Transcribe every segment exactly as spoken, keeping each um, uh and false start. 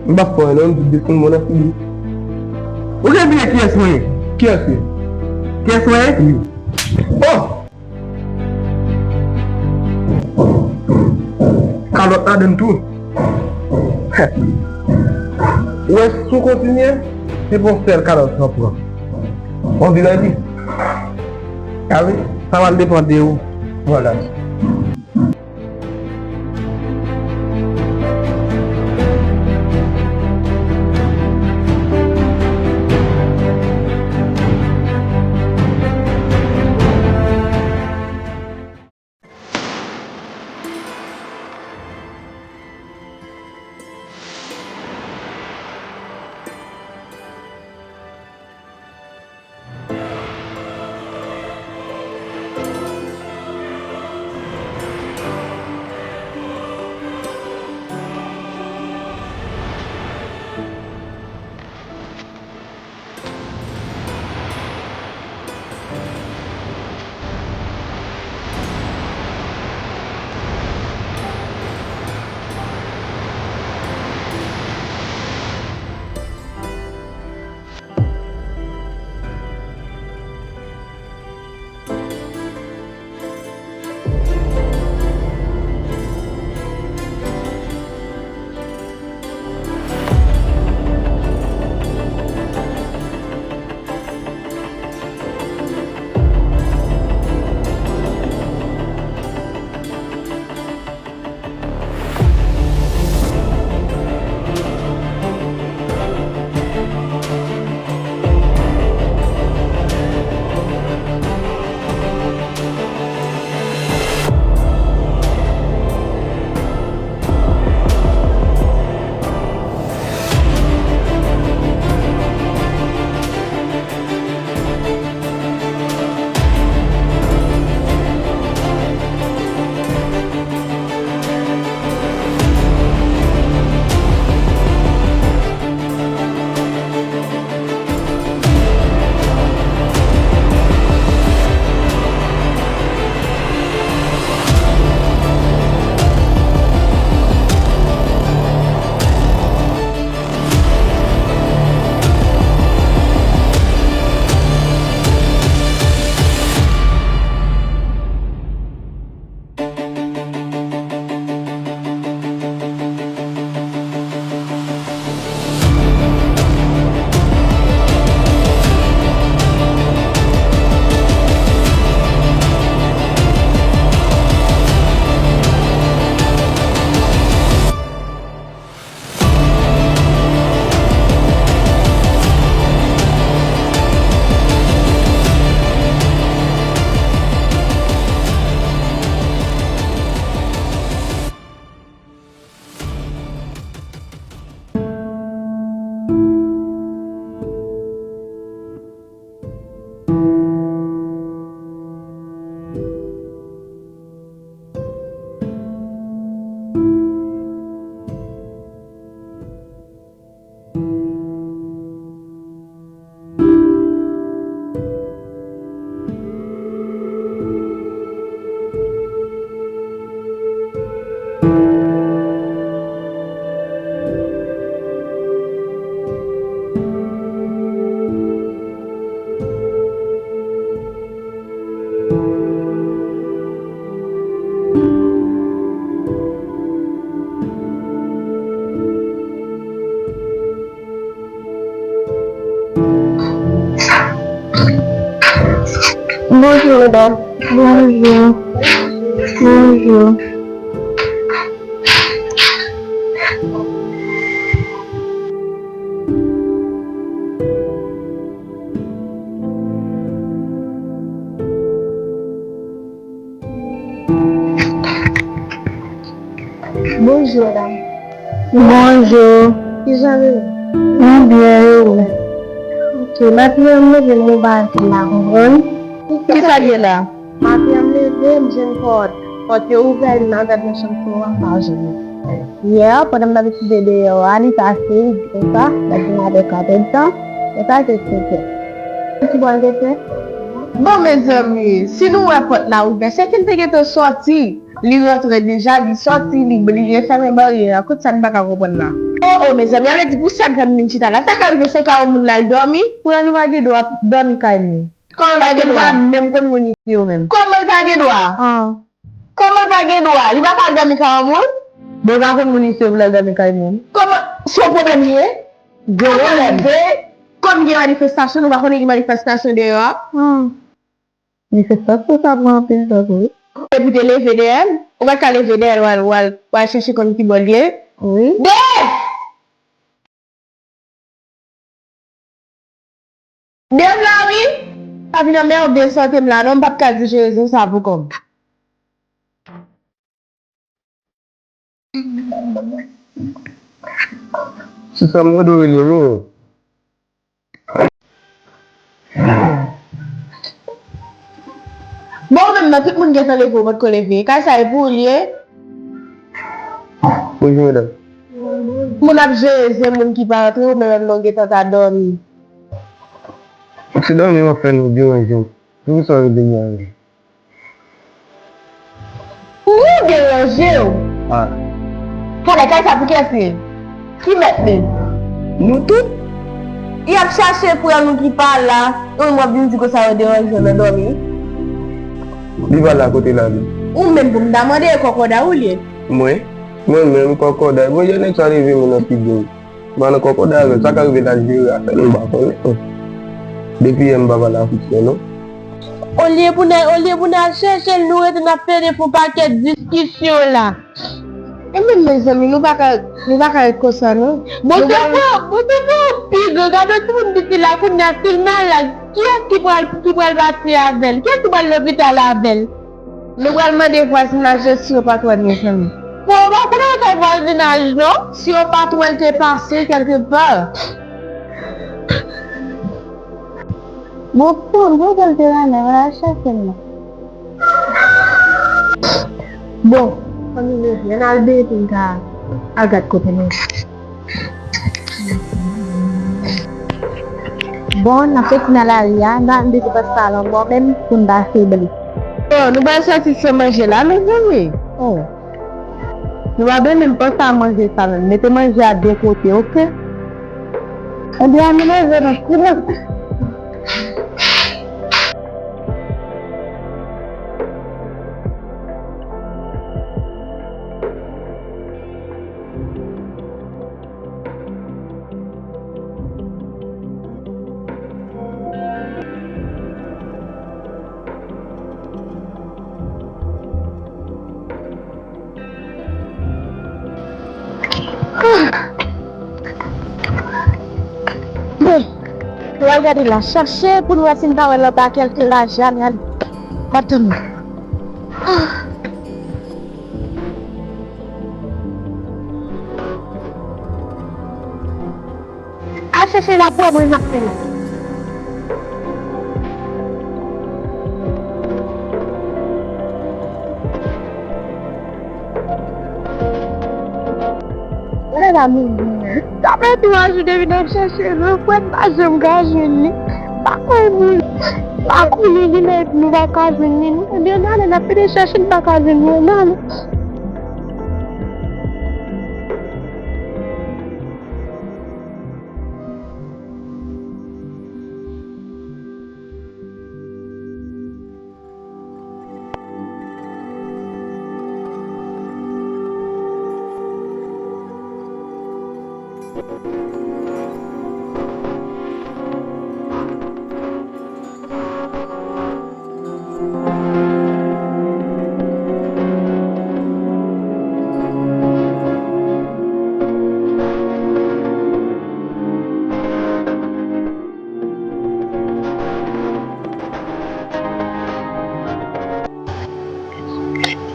M p ap fè w non, m di w desann mwen nan figi. Ou gen bliye kiyès mwen ye? Kiyès ou ye? Kiyès mwen ye? Wi. Oh! Kalòt ladann tou. Ou wè, si w kontinye, se pa yon sèl kalòt w ap pran. W ap vin anvi. A wi, sa pral depann de ou. Vwala. Bonjou, medam. Bonjou. Bonjou. Bonjou, medam. Bonjou. Kijan nou ye? Nou byen, e ou? Ok, maten an, m leve m gon bagay la, konprann? Kisa k gen la? Maten an, m leve, m jwenn pòt. Pòt yo ouvè, m al gad nan chanm pou m wè, m pa jwenn li. Yè, pandan m t ap etidye deyò a, li pase, li di konsa, m ap vin avèk anpil tan, e sa se sèt è. Ki bò l te fè? Bon, mezanmi, si nou wè pòt la ouvè, se ke l te gentan sòti. Li rantre deja, li sòti, li bliye fèmen baryè a. Kot sa n pa ka konprann la? Oh, oh, mezanmi, ale di pou sa k fè m vin chita la. Sa ka rive se kay yon moun l al dòmi? Pou nan nou pa gen dwa dòmi kay moun. Kòman l pa gen dwa? Menm konn moun isi yo menm. Kòman l pa gen dwa? Kòman l pa gen dwa? Li pa ka al dòmi kay yon moun? Bon, pa konn moun isi yo pou l al dòmi kay moun. Kòman? Se yon pwoblèm li ye? Gwo pwoblèm. Kòm gen manifestasyon, nou pa konnen gen manifestasyon deyò a? Manifestasyon sa pran anpil tan tou wi. Epi te leve dèyè l, ou pa ka leve dèyè l, w al, w al, w al chèche konn ki bò l ye. Wi. Dev! Dev la wi! Pa vin anmède sante m la non, m p ap ka di je rezon sa pou kò m. Se sa m mande w rele m wi. Bon, ou menm nan, tout moun gentan leve, ou potko leve. Kay sa e pou ou l ye? Bonjou, medam. Moun ap jere, se moun ki pa antre, ou menm menm nan, ou gentan ta dòmi. Se dòmi m ap fè nou deranje w. Poukisa w vin deranje m? Ou deranje w. Ah. Talè, kay sa pou kiyès li ye? Ki mèt li? Nou tout. Y ap chache frè nou ki pa la, ou menm w ap vin di konsa yo deranje w nan dòmi. Li pa la, kote l ale? Ou menm pou m ta mande, e kòkòday ou l ye? Mwen? Mwen menm, kòkòday? Bon, jè nèg sa leve moun nan figi m. M pa nan kòkòday avè l, sa ka rive l al jere afè l, m pa konnen. Depi yè m pa pale avèk li non. Olye pou n al, olye pou n al chèche l, nou rete n ap plede fè yon pakèt diskisyon la. E menm mezanmi, nou pa ka, nou pa ka ret konsa non. Bon, se pou, bon, se pou pi gran, gade yon timoun piti la kounye a, si l malad, kiyès ki pral, ki pral pati avè l? Kiyès ki pral lopital avè l? Nou pral mande vwazinaj yo si yo pa t wè l, mezanmi. Bon, ou pa konnen afè vwazinaj non. Si yo pa t wè l te pase kèlkepa. Bon, pou, pou kote l te la menm, al chèche l non. Bon, fanmi mezanmi, ann al benyen pou n ka al gad kote l ye. Bon, n ap feti nan lari a, n al mete pasta a nan bò menm pou n pa feble. Oh, nou pral sòti san manje la, mezanmi. Oh. Nou pa benyen menm panse a manje sa menm. Mete manje a de kote, oke? Ebyen, ann manje nan silans. Bon, nou al gade la, chache pou nou wè si n pa wè l anba kèlke raje a, n al. M ap tann nou. Al chèche l apre mwen, m ap fè l. Gade la moun. Sa fè twa jou depi n ap chèche l, frè m pa janm ka jwenn li. Pa kwè moun. Pa konnen kilè epi nou pa ka jwenn li. Ebyen, n ale, n ap pede chèche, n pa ka jwenn li, n ale.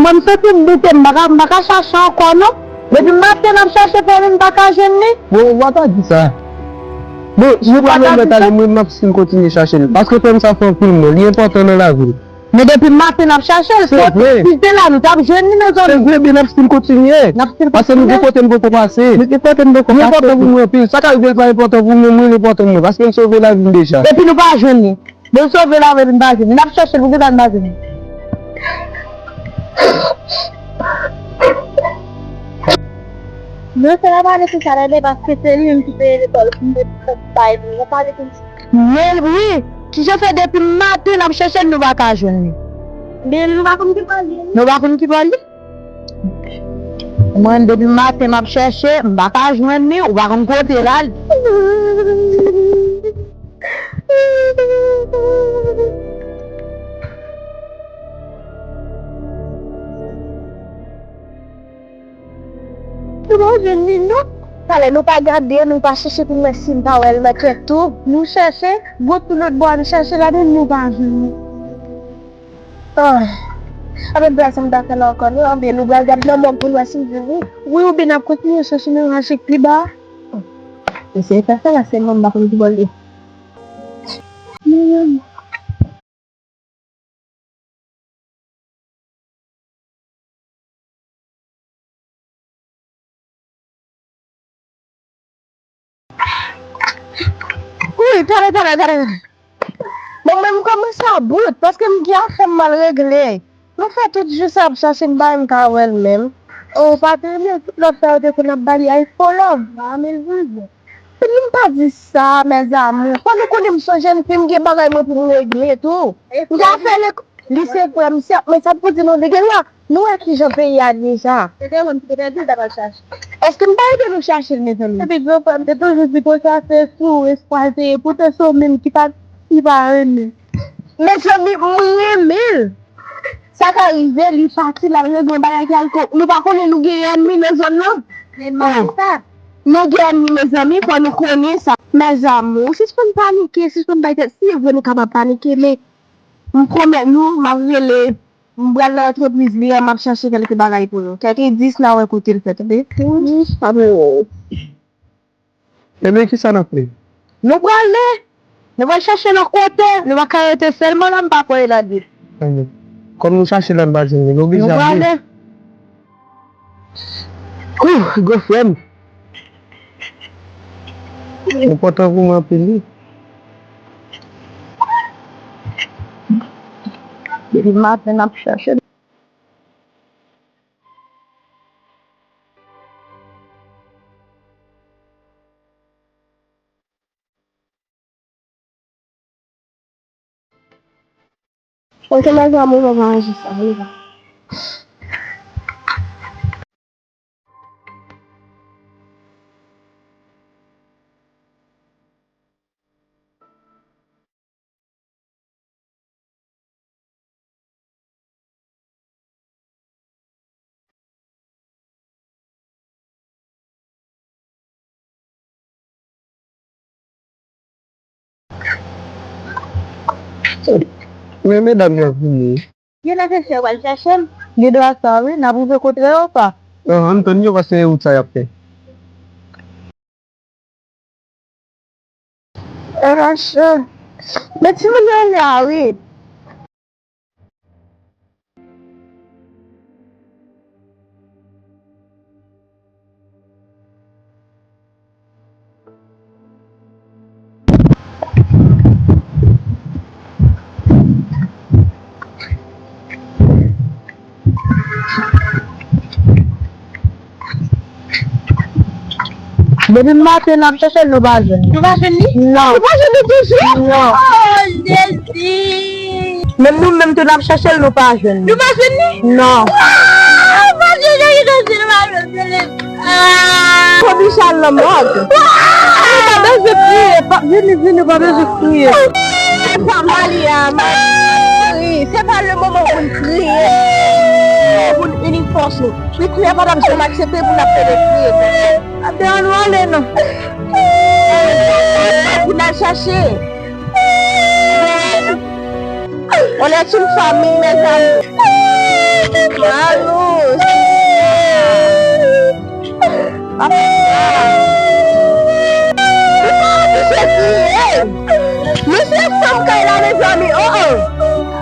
Mwen, m santi m doute, m pa ka, m pa ka chache ankò non. Depi maten n ap chache frè m, m pa ka jwenn li. Bon, ou pa ta di sa. Bon, si ou pa remèt ale, mwen, m ap still kontinye chache l. Paske frè m sa fè anpil mal. Li enpòtan nan lavi m. Men depi maten n ap chache l, se vre. Si se la nou t ap jwenn li, mezanmi. Se vre, men n ap still kontinye. N ap still kontinye. Paske nou gen kote n poko pase. Nou gen kote n poko pase. Li enpòtan pou mwen anpil. Sa ka rive l pa enpòtan pou mwen, mwen l enpòtan pou mwen. Paske l sove lavi m deja. Epi nou pa jwenn li. Bon, sove la, men n pa jwenn. N ap chèche l pou kisa n pa jwenn li. Non, se pa pale pou sa, tande, paske se li menm ki peye lekòl pou m te bay li. Mwen pale pou li. Men wi, kijan fè depi maten n ap chèche l, nou pa ka jwenn li? Men nou pa konn ki bò l ye. Nou pa konn ki bò l ye? Mwen, depi maten m ap chèche, m pa ka jwenn li, ou pa konn kote l al. Nou pa jwenn li, non. Talè, nou pa gade, nou pa chèche pou n wè si n pa wè l nan kèk tou. Nou chèche, bò tout lòt bò a, nou chèche ladan, nou pa jwenn li. Ah. Anben, bagay sa m ta fè la ankò, non? Anben, nou pral gade nan mòg pou n wè si n jwenn li. Wi, oubyen n ap kontinye chèche nan rach pi ba. Eseye fè sa la, sèlman m pa konn ki bò l ye. Wi, talè, talè, talè, talè. Bon, mwen, m kòmanse about, paske m gen afè m mal regle. Nou fè tout jou sa ap chache m pa menm ka wè l menm. Oh, pa te renmen tout lòt sa yo te konn ap ba li iPhone, love, ba mil vennde. Epi m pa di sa, mes amours. Fò nou konnen m se yon jèn fi, m gen bagay mwen pou m regle tou. M ka fè lek-, li se frè m, sè, men sa pou di nou, li gen dwa. Nou wè kijan peyi a deja. Se te mwen ki te pèdi l t ap al chache. Èske m pa ede nou chache l, mezanmi? Epi granfrè m te toujou di konsa se sou espwa l te ye, poutan se w menm ki pa, ki pa renmen. Mezanmi, m renmen l. Sa ka rive, li pati, l al regle yon bagay kèlkonk. Nou pa konnen nou gen ènmi nan zòn nan. Men mwen sa. Nou gen ènmi, mezanmi, fò nou konnen sa. Mes amours, sispann panike, sispann bay tèt. Si e vre nou kapab panike, men m pwomèt nou, m ap rele, m pral nan antrepriz li an, m ap chache kèlke bagay pou nou. Kèk endis, n a wè kote l fèt, tande? Wi, sa bon. Ebyen, kisa n ap fè? Nou prale! Nou pral chache l yon kote, nou pa ka rete sèlman la, m pa kwè l ap di. Kòm nou chache l la, n pa jwenn li, nou oblije ale. Nou prale. Ouh, gwo frè m. Enpòtan pou mwen anpil, wi. Depi maten, n ap chache. Ok, mes amours, nou va ranje sa, nou va. Men medam yo ap vini. Yo nan chèche, yo pral chèche m. Gen dwa sa, wi, n ap rive kote yo pa. Ah, ann tann yo, paske se wout sa y ap fè. Rache. Men timoun yo la, wi. Depi maten n ap chèche l, nou pa jwenn li. Nou pa jwenn li? Non. Nou pa jwenn li toujou? Non. Oh, Jezi! Menm nou menm tou n ap chèche l, nou pa jwenn li. Nou pa jwenn li? Non. Ah, Bondye, Jezi, nou pa jwenn li. Ah! Fò Michal nan mòg. Ah! Pa bezwen kriye, pa, vini, vini, pa bezwen kriye. Se pa Malia, Malia, se pa le moman pou n kriye. Pou n ini fòs nou. Hitler pa t ap janm aksepte pou n ap pede kriye konsa. Atè, ann nou ale non. Pou n al chache. On est une famille, mes amours. Allo. Papa. Misye kriye. Misye fanm kay la, mezanmi. Oh, oh.